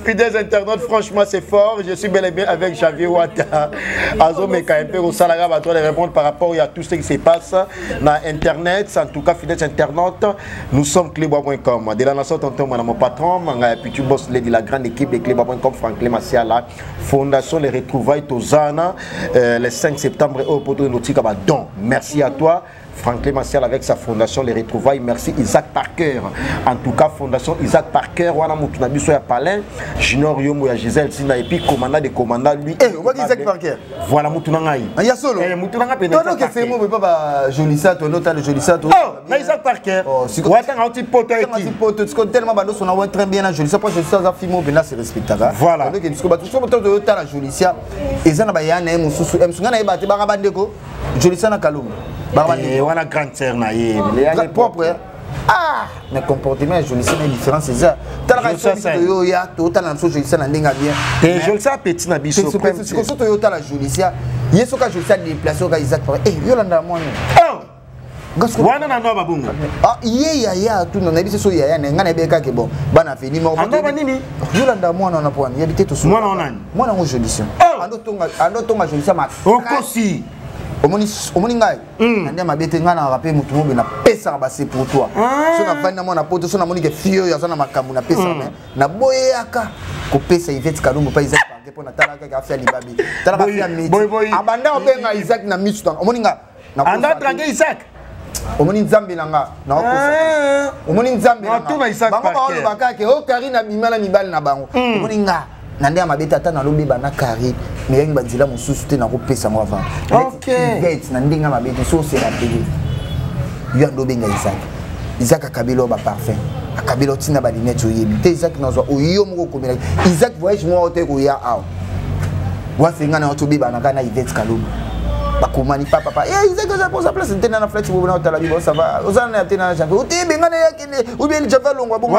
fidèles internautes, franchement, c'est fort. Je suis bel et bien avec Javier Wata. Azomeka un peu au Salaga, va toi les répondre par rapport à tout ce qui se passe dans Internet. En tout cas, fidèles internautes, nous sommes clébois.com. De la nation, tonton, mon patron, Manga, Pitu Boss Lady, la grande équipe de clébois.com, Franklin Massiala, Fondation Les Retrouvailles Tozana, le 5 septembre, au Poto Notika, don. Merci à toi. Franklin Massial avec sa fondation Les Retrouvailles. Merci Isaac Parker. En tout cas, fondation Isaac Parker, wana mutu na biso ya Palin, Junior Yombo ya Gisèle Sina et puis commandant des commandants lui. Eh, on Isaac Parker. Voilà mutu na ngai. Ah, ya solo. Eh, mutu na ngai pena. Toi donc c'est moi pas ba Jolissa, toi nota le Jolissa toi. Oh, na Isaac Parker. Oh, Wata ngauti poto eki. Ngauti poto, tu connais tellement bando son très bien na Jolissa, pour Jolissa za fimo pena se respectaka. Voilà. Donc tu ko so to ta la Jolissa. Eza na ba ya na mususu, msunga na ye ba te ba bandeko. Jolissa na Kalumba. Eh, wana grande sœur na ye propre ah mais comportement ya jolissa na différence eza talaka toyo ya totala na biso jolissa na ndenge ya bien te jolissa petit na biso sikoso toyo otala jolissa ye soki ajolissa déplace oka isaac pare eh yolanda mwana wana na ndoa babongo ah ye yaya tuna nayebi se so yaya na ngai nayebi kaka bon bana veni moko andoba nini yolanda mwana wana po wana yebi te tosu mwana wana mwana yango jolissa ando tonga jolissa okosi omoni omoni ngai hmm. na nde mabe te ngai na rape motu mobe napesaka base pour toi ah. so navandi na mwana poto so namoni ke fille oyo aza na makambo napesaka me hmm. naboyaka kopesa ivete kalumbu mpa isaac parke mpo natalaka kaka afia libabe talaka afia miti abanda obenga isaac na misu tanga omoni nga anda trange isaac omoni nzambe na nga nakokosa ah. omoni nzambe na nga bango baoloba kaka ke o oh, karine abima na mibali na bango hmm. omoni nga na nde ya mabe te ata nalobeba na karine meyangi banzela mosusu te nakopesa yango avant ivete na ndenge ya mabe te so oserapele yo ando obenga isaac isaac akabeli oyo baparfum akabeli otinda balinete oyebi te isaac nazwa oyo moko okomelaki isaac voyage moko te koya awa wasenga na yo tobebana kaka na ivete kalombo bakomani papapa eh, isaac oza posa place te na flex bobo na otala bibo ça va oza na te na janvier otebenga na ye akende ou bien janvier alongwa bongo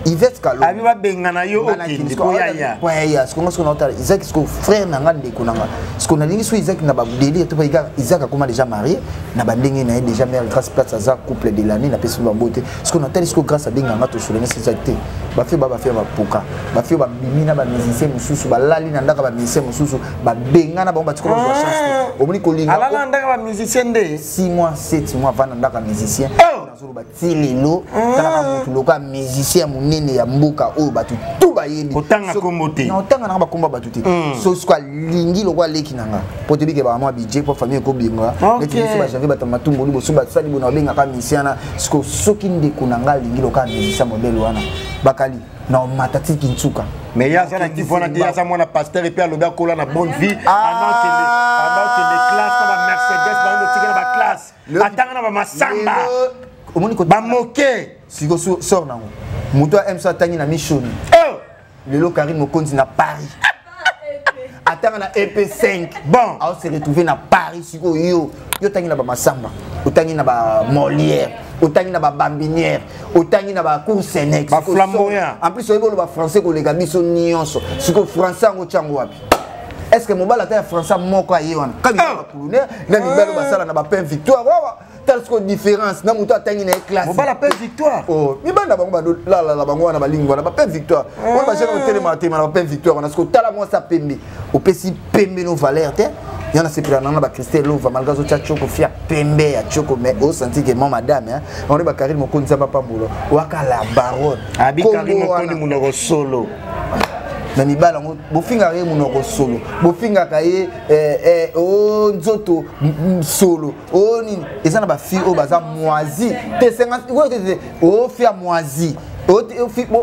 Yvette Kalombo. Abi babengana yo okende po yaya. Po yaya, siko siko na otala Isaac siko frère na nga ndeko na nga. Siko na lingi so Isaac na ba délire to pa Isaac akoma déjà marié na ba ndenge na ye déjà mère grâce place aza couple de l'année na pesi ba mbote. Siko na tali siko grâce abenga nga to solene Isaac te. Ba fi ba ba fi ba poka. Ba fi ba bimi na ba musicien mususu ba lali na ndaka ba musicien mususu ba benga na bango ba tiko ba chance te. Omoni kolinga. Alala ndaka ba musicien nde. 6 mois 7 mois vanda ndaka musicien. Nazoloba ti lelo ah. talaka motu lokola musicien ya monene ya mboka oyo bato tu bayebi kotanga kombo te na otanga nanga bakombo ya bato te hmm. so siko alingi lokola leki na nga mpo toyebi ke bamwa budget mpo famille ekobinga neti biso bajanvier bato matumboli boso basali bona babengaka musicien wana siko soki ndeko na nga alingi lokola musicien modele wana bakali na omata ti kinsuka mais ye aza na kivu wana te aza mwana pasteur epuis alobi akola na bonne vie anakende classe na bamercedes bango otikela baclasse atanga na bamasamba bamoke siko sor nango moto ya mso atangi na mishoni oh! lelo karine mokonzi na paris atanga na ep5 bon ao se retrouver na paris sikoyo yo yo otangi na bamasamba otangi na bamolière otangi na babambinière otangi na bacour senex baflamboyant en plus oyebi oloba français koleka biso nyonso sikoyo français yango otyango wapi est ce que mobali ata ya français moko aye wana kaka ah! bakulunere na mibali oyo basala na bapain victoire wawa tala sikoyo différence na moto atangi na ye classe mobali apain victoire oh, mibali na bango balalala bango wana balingi wana bapain victoire ah. wana bajene kotelema telema na bapain victoire wana sikoyo tala mwasi apembe opesi pembe no valeur te ya nasepela nanga bacristel lova malgré azotya choko fia pembe ya choko mais osanti ke mo madame on bakarine mokonzi ya bapambulo waka la baronne abi karine mokonzi monoko solo na mibali yango bofingaka ye monoko solo bofingaka ye eh, eh, o oh, nzoto solo o oh, nini eza na bafille oyo baza moisi te o fi ya moisi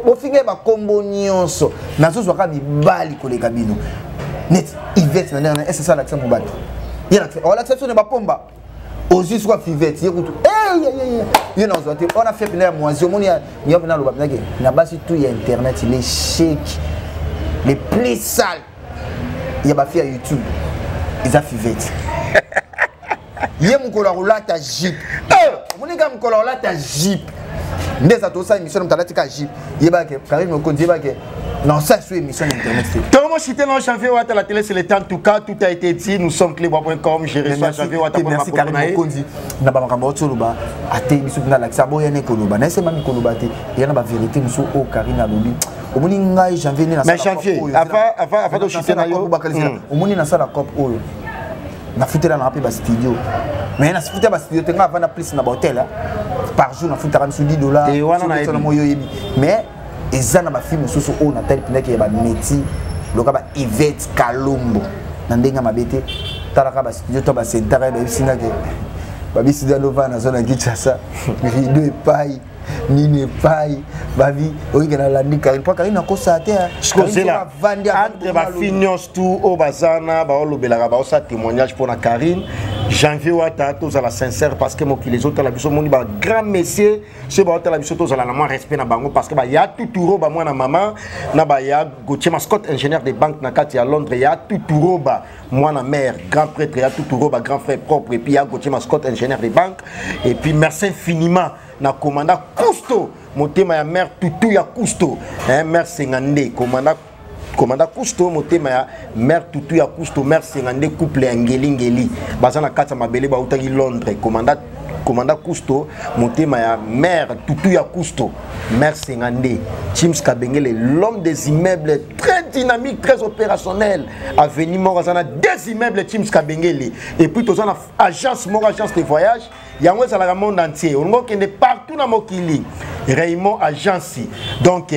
bofinga ye bakombo nyonso nazozwaka mibali koleka bino neti ivete na ndenge na ss alakisa mobali ye alakisa biso na bapomba ozwi sikoyo fivete ye kutu ye nazwa te wana fe mpena ya moisi omoni ya mpena aloba mpena ke na basi tout ya internet l'échec le plus sale ya bafi ya youtube eza fivete ye mokolo akolata jipe eh! omoni kaka mokolo akolata jipe nde eza tosala émission na moto alati kaka jipe yebake karine mokonzi yebake Non, ça, c'est émission d'internet. Comment citer non, Janvier Ouattara, la télé, c'est le temps. En tout cas, tout a été dit. Nous sommes cleboa.com. J'ai reçu Janvier Ouattara. Merci Karim Mokonzi. Na ba makambo tsoloba, ate biso na lakisa boya ne koloba. Na sema mi koloba te. Ya na ba vérité musu o Karine alobi. Omoni ngai Janvier ne na Mais Janvier, avant avant de chuter na yo. Omoni na sala cop oyo. Nafutela na pe ba studio. Mais na futela ba studio te nga avanda plus na ba hôtel par jour nafutaka misu 10 dollars. Et wana na moyo yebi. Mais eza na bafilme mosusu oyo natali mpendaki ya bameti loka ba ivete kalombo na ndenge ya mabe te talaka bastudio to basentaka ye bayebisi nga ke Babisi Dalova nazo na Kinshasa, rideau epai nini epai babi oyike nalandi Karine mpo Karine akosa te. Sikoyo entre bafille nyonso tu oyo baza na baolobelaka, baosala témoignage mpo na Karine, Janvier Wata, tozala sincère parce que mokili ezotala biso. Omoni bagrand messier soki baotala biso, tozala na mwa respect na bango parce que baya tuturoba mwana mama na baya Gautier Mascotte, ingénieur de banque na kati ya Londres, ya tuturoba mwana mère, grand prêtre, ya tuturoba, grand frère propre. Et puis ya Gautier Mascotte, ingénieur de banque. Et puis merci infiniment na commandant Cousteau, motema ya mère Tutu ya Cousteau, hein, mère Sengande, commandant Cousteau, motema ya mère Tutu ya Cousteau, mère Sengande, couple ya ngelingeli baza na kati ya mabele, bautaki Londres. Commandant Cousteau, motema ya mère Tutu ya Cousteau, mère Sengande, Chims Kabengele, l'homme des immeubles, très dynamique, très opérationnel, avenue moko aza na deux immeubles, Chims Kabengele. Et puis toza na agence moko, agence de voyage yango ezalaka monde entier, olingi okende partout na mokili, Raymond Agence. Donc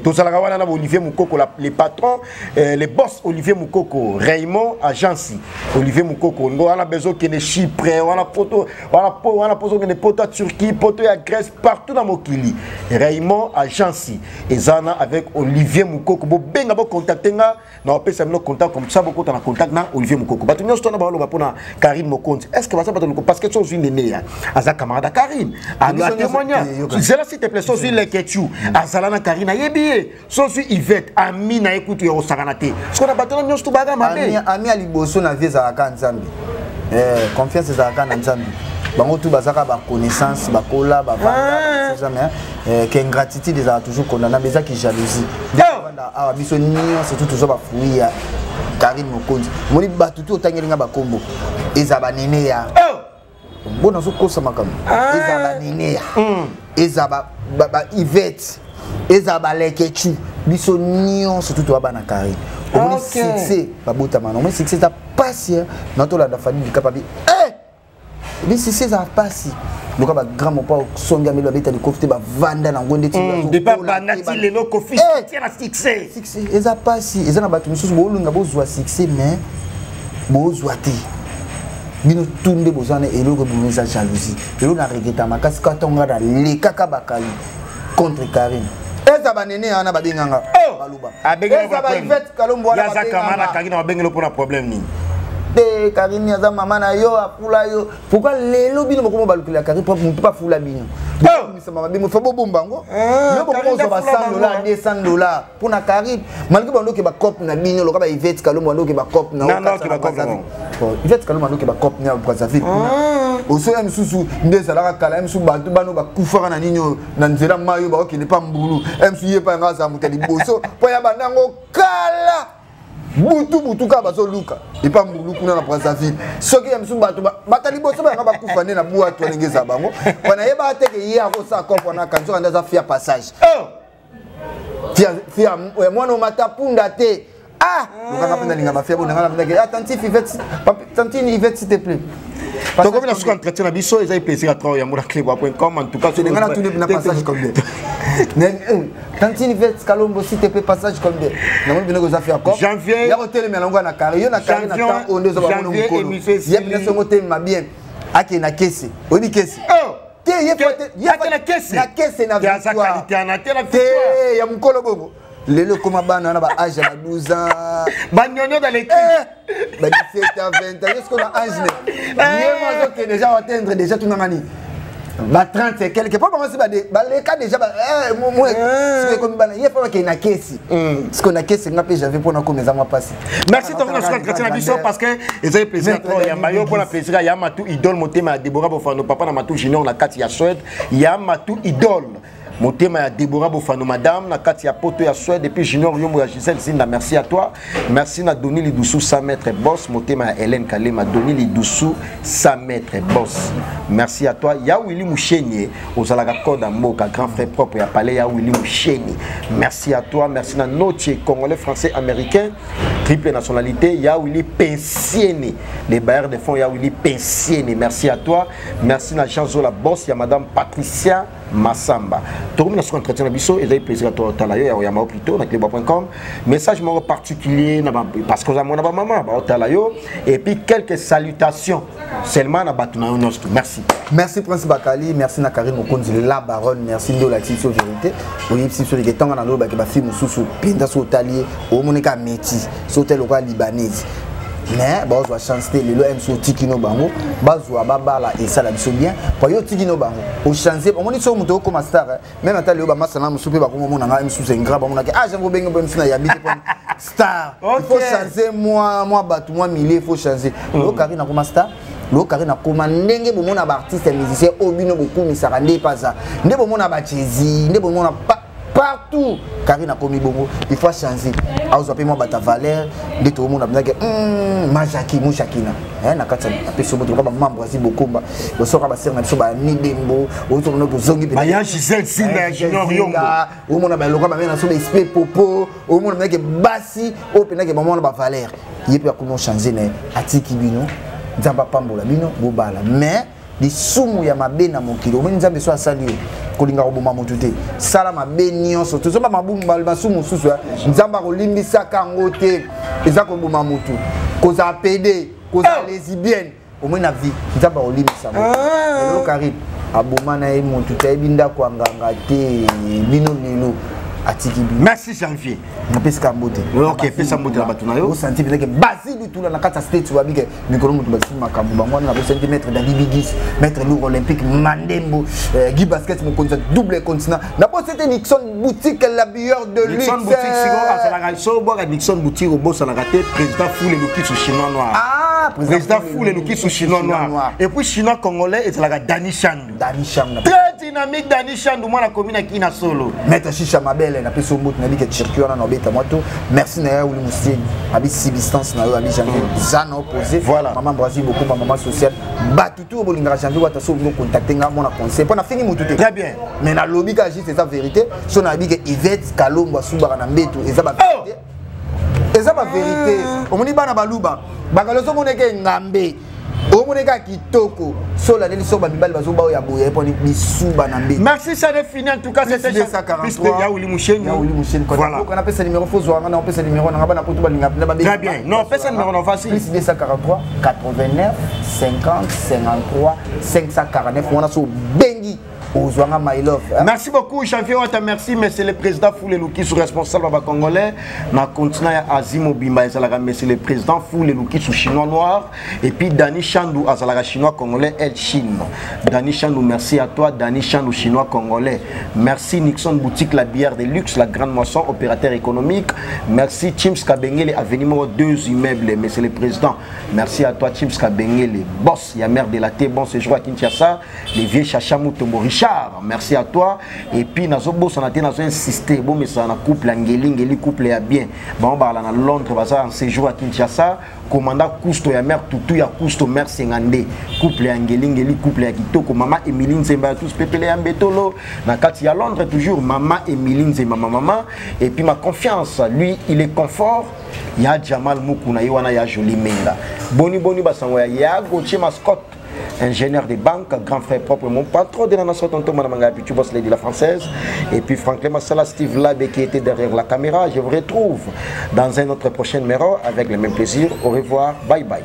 tozalaka wana na Olivier Mukoko, le patron, le boss Olivier Mukoko, Raymond Agence, Olivier Mukoko. Olingi wana bezo okende Chypre, wana poto, wana po wana poso okende poto ya Turquie, poto ya Grèce, partout na mokili, Raymond Agence eza na avec Olivier Mukoko. Bobenga, bocontacte nga na opesa bino contact, comme ça bokota na contact na Olivier Mokoko. Bato nyonso tona baloba mpona Karine Mokonzi, est ce que baza bato loko? Parce que so ozwi nene ya aza camarade ya Karine, atémoigna. Zela s'il te plaît. So ozwi Leketu, azala na Karine, ayebi ye. So ozwi Ivete, ami na ye kutu ya kosakana te. Siko na bato na nyonso to baka mabe. Ami ya liboso na vie ezalaka Nzambe. Confiance ezalaka na Nzambe. Bango tu bazaka baconnaissance, bakola, bavanda, ke ingratitude ezalaka toujours condamnable. Ezaki jalousie awa. Biso nyonso tu tozwa bafruit ya Karine Mokonzi. Omoni bato tu otangeli nga bakombo, eza banene ya mbo nazokosa makambo, eza banene ya, eza ba Ivete, eza balekechu, biso nyonso tu toya bana Karine. Omoni succès babotama na, omoni succès eza pasi na tolanda Fally Likapa bi bi succès eza pasi. Loka bagrand mopa osongi ameli, babeta likofi te, bavanda nango ndeti. Lelo Kofi na succès. Succès eza pasi. Eza na bato mosusu bolinga bozwa succès mais bozwa te. Bino tu nde boza na eloko ebomi, eza jalousie. Eloko na regeta makasi ka ntongo nga nalekaka bakali contre Karine, eza banene wana babenganga, baloba eza ba Ivete Kalombo wana. Babenganga babengelo mpona problème nini? Te, Karine aza mama na yo, afula yo. Pourquoi lelo bino bokoma balukela Karine? Motu mpe afula bino, bomisama mabe, mofa bobomba yango. Yo bokoma ozwa ba 100 $, 200 $ mpona Karine, malgré bandoki bacope na bino. Loka ba Ivete Kalombo, bandoki bacope na Ivete Kalombo, bandoki bacope na Brazzaville kuna. Osoya misusu nde ezalaka kala. Ya misusu bato bano bakufaka na nini oyo na nzela mai oyo bakokende mpa mbulu. Ya misusu ye mpa yanga azala moto ya liboso mpo ya banda yango kala, butu butu kaka bazoluka epa mbulu kuna na Brazzaville. Soki ya misusu bato bata liboso bayanga bakufa nde na bwatu wana, ndenge eza bango wana, yebaka te ke ye akosala kope wana. Kanzoka nde aza fia passage, fia mwana omata punda te. Ah, lokaka mpe nalinga bafia bonanga na mndake. Ah, tantine Ivette, tantine Ivette, s'il te plaît. Tokomi na suka entretien na biso. Eza plaisir à toi yango na cleboa.com. En tout cas, nga na tuni na passage combien? Tantine Ivette Kalombo, s'il te plaît, passage combien? Namoni bino koza fia cop Janvier. Ya kotelemela yango na carré, yo na carré na temps oyo nde oza bamona mokolo ye mpena songo otelema bien, akende na kese. Oyebi kese te? Ye na kese, na kese na victoire te ya mokolo bongo. Lelo ekoma bana wana ba age ya ba 12 ans. Banyonyo dans l'équipe. Ba 17 ans, 20 ans, ye sikoyo na age ne ye mo azokende déjà atteindre déjà tunanga nini, ba 30 et quelque po bango si baleka déjà. Sikoyo ekomi bana ye mpo bakende na kesi. Sikoyo na kesi nga mpe j'avais mpona komi eza mwa mpasi. Merci. Tongo na suka entretien na biso parce que ezali plaisir trop yamba yo mpona plaisir ya Matu Idole, motema ya Debora Bofano, papa na Matu Junior na kati ya Suède. Ya Matu Idole, motema ya Debora Bofano, madame na kati ya poto ya Suède. Et puis Junior Yombo ya Gisèle Zinda, merci à toi. Merci na Doni Lidusu, 100 mètres boss, motema ya Hélène Kalema. Doni Lidusu, 100 mètres boss, merci à toi. Ya Willy Mouchenye, ozalaka code ya mboka, grand frère propre ya palais, ya Willy Mouchenye, merci à toi. Merci na Noche, congolais, français, américain, triple nationalité, ya Willy Pensiene, les bailleurs de fonds, ya Willy Pensiene, merci à toi. Merci na Jean Zola, boss ya madame Patricia. Massamba. Tokomi na suka entretien na biso ezali plaisir to tala yo ya oyamba plutôt na cleboa.com. Message moko particulier na ba parce que oza mona ba maman ba otala yo et puis quelques salutations seulement na bato na yo nyonso. Merci. Merci Prince Bakali, merci na Karine Mokonzi la baronne, merci Ndola Tiso vérité. Oyebisi biso leke ntango na lobaki ba fille mosusu mpenza so otali ye omoneka métis so otali lokola libanaise mais bazwa chance te lelo mc otiki no bango bazwa babala esala biso bien po yo otiki no bango ochange omoni soki moto okoma star eh, meme ata lelo bamasa na mosusu mpe bakoma omona ngai mosusu ingrat bamonaki ah jango obenge mpe mosusu nayabi te star il faut changer mwa mwa bato mwa milieu il faut changer lelo Karine akoma star lelo Karine akoma ndenge bomona baartiste ya musicien oyo bino bokumisaka nde epaza nde bomona bajezi nde bomona partout. Karine akomi bongo, il faut changer, azwa mpe mwa bato ya valeur nde tokomona mpenzake majaki mojakina na kati ya apesi moto lokola bamembre azi bokomba bosoka basere na biso banidembo ozomona tozongi omona baloka bamene na biso baesprit popo omona mpenzake basi oyo mpenzake bamona bavaleur ye mpe akomi ochange na ye atiki bino. Nzambe apambola bino bobala, mais lisumu ya mabe na mokili omoni Nzambe so asali yo kolinga koboma motu te, sala mabe nyonso tozoba masumu mosusu, Nzambe akolimbisaka yango te. Eza koboma motu, kozala pédé, kozala lesbienne, omoni na vie Nzambe akolimbisa lelo. Karine aboma na ye motu te, ayebi ndako ya nganga te. Bino lelo atiki bino. Merci Janvier. Napesika mbote. Ok, pesa mbote na bato na yo. Osanti mpenzake Basile Tula na kati ya States, babike mikolo moto basili makambo bango wana. Nakosenti maître Dadi Bigis, maître Lour Olympique Mandembo, Guy Basket, mokonzi ya double continent. Nabosi te Nixon Boutique, la bière de luxe. Nixon Boutique siko azalaka so obwaka Nixon Boutique, obosanaka te président Fule Lukisu chinois noir. Ah, président Fule Lukisu chinois noir. Et puis chinois congolais ezalaka Dani Chandu. Dani Chandu. Très dynamique Dani Chandu, mwana komi na kina solo. Maître Shisha Mabele, napesi yo mbote, nabike circuit wana na obeta mwa to. Merci na ya Uli Musieni abi substance na yo abi Janvier za na opposé. Voilà. Mama Brazil Bokumba, mama sociale, bato tu oyo bolingaka Janvier Wata, so olingi contacte nga mona conseil mpo nafingi motu te. Très bien. Mais nalobi kaka juste eza vérité. So nayebi ke Yvette Kalombo asubaka na mbeto, eza bavérité, eza bavérité. Omoni bana baluba bakalo, ozomona eke ngambe, omona eka kitoko so olandeli so bamibali bazoba oyo ya boye mponi bisuba na mbeto. Merci, ça est fini en tout cas. C'était 243 Ya Willy Moucheni. Ya Willy Moucheni. Voilà. Voilà, napesa numéro, faut zwa nga na opesa numéro na nga, bana poto balinga na babengi. Très bien. Non, pesa numéro na facile. Plus 243 89 50 53 549 wana so bengi ozwanga, my love, hein? Merci beaucoup Janvier Wata, merci monsieur le président Foule Lukisu, responsable ba congolais na continent ya Asie mobimba, ezalaka monsieur le président Foule Lukisu chinois noir et puis Dani Chandou azalaka chinois congolais El Chine. Dani Chandou, merci à toi Dani Chandou chinois congolais. Merci Nixon Boutique, la bière de luxe, la grande moisson, opérateur économique. Merci Chims Kabengele, avenue numéro 2 immeuble, monsieur le président. Merci à toi Chims Kabengele, boss ya mère de la thé, bon séjour à Kinshasa, les vieux Chacha Mutombo Richard, merci à toi. Et puis nazo bosana te, nazo insister, bon mais ça na couple Angeli Ngeli, couple ya bien. Bon ba na Londres, baza en séjour à Kinshasa, commandant Cousto ya mère Tutu ya Cousto, mère Sengande, couple ya Ngeli Ngeli, couple ya Kitoko, maman Emiline Nzemba tous pepele ya Mbetolo na kati ya Londres toujours, maman Emiline Nzemba, ma maman. Et puis ma confiance, lui il est confort ya Jamal Mukuna ye wana ya Jolie Menga. Boni boni basango ya ya Gauthier Mascotte, ingénieur des banques, grand frère propre, mon patron de la nation, tonton Manamanga, puis tu bosses de la française. Et puis Franklin Massala, Steve Labé qui était derrière la caméra. Je vous retrouve dans un autre prochain numéro avec le même plaisir. Au revoir, bye bye.